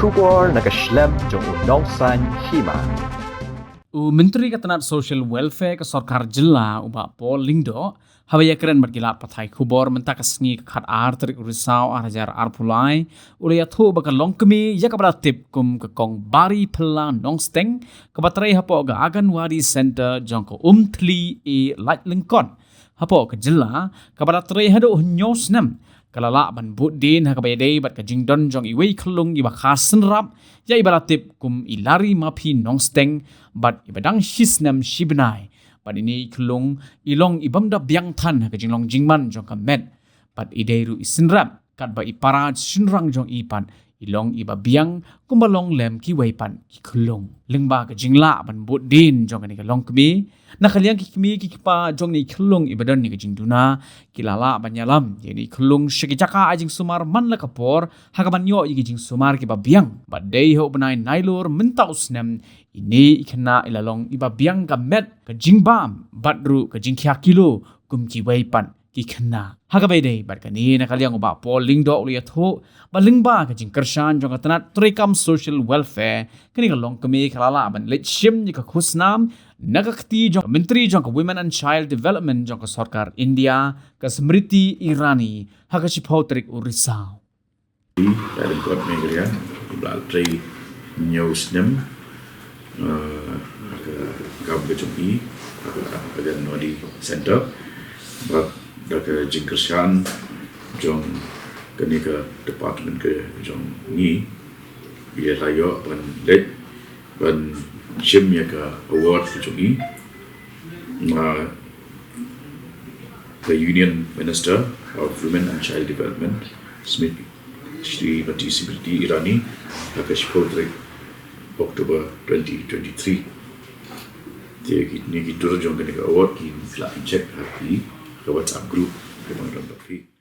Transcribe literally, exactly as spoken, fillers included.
Khubor na ka shlem jong u Nongsaiñ Hima. U Myntri ka tnat Social Welfare ka Sorkar Jylla u Bah Paul Lyngdoh, haba ïakren bad ki lad pathai khubor mynta ka sngi ka khat ar tarik u Risaw ar hajar arphew lai, u la ïathuh ba ka longkmie ïa kaba la tip kum ka Kong Bari Phylla Nongsteng, kaba trei hapoh ka Anganwadi Center jong ka Umthli A Laitlyngkot hapoh ka jylla, kaba la trei haduh hynñiew snem, ka la lah ban bud dien ha kaba ïadei bad ka jingdon jong iwei i khyllung iba kha synrap ïa iba la tip kum i Larry Maphi Nongsteng, bad iba dang shi snem shi bnai. Bad ine i khyllung i long i bym da biang than ha ka jinglong jingman jong ka met, bad i dei ruh i synrap katba i para shynrang jong i pat i long iba biang kumba long lem kiwei pat ki khyllung. Lyngba ka jinglah ban bud dien jong kane ka longkmie, na ka liang ki kmie ki kpa jong ine i khyllung iba don ïa ka jingduna, ki la lah ban ïalam ïa ine i khyllung sha ki jaka ai jingsumar man la ka por, ha kaban ïoh ïa ki jingsumar kiba biang. Bad dei ha u bnai Nailur mynta u snem, ine i khynnah i la long iba biang ka met, ka jingbam bad ruh ka jingkhia kilo kum kiwei pat ki khynnah. Ha kaba ïadei bad kane, na ka liang u Bah Paul Lyngdoh u la ïathuh ba lyngba ka jingkyrshan jong ka tnat treikam Social Welfare, kane ka longkmie ka la lah ban leit shim ïa ka khusnam na ka kti jong ka Myntri jong ka Women and Child Development jong ka Sorkar India, ka Smriti Irani, ha ka shiphew tarik u Risaw. Ka lyngkot Meghalaya, ba la trei hynñiew snem, eh, ha ka kam ka jong i ha ka Anganwadi Center. Bad da ka jingkyrshan jong kane ka department ka jong ngi, i la ïoh ban leit ban shim ïa ka award ka jong i na ka Union Minister of Women and Child Development, Smriti, Shrimati Smriti Irani, ha ka shiphew tarik October twenty twenty-three. Te kine ki tur jong kane ka award ki la check ha ki, ka WhatsApp group ka Bangdon Daphi.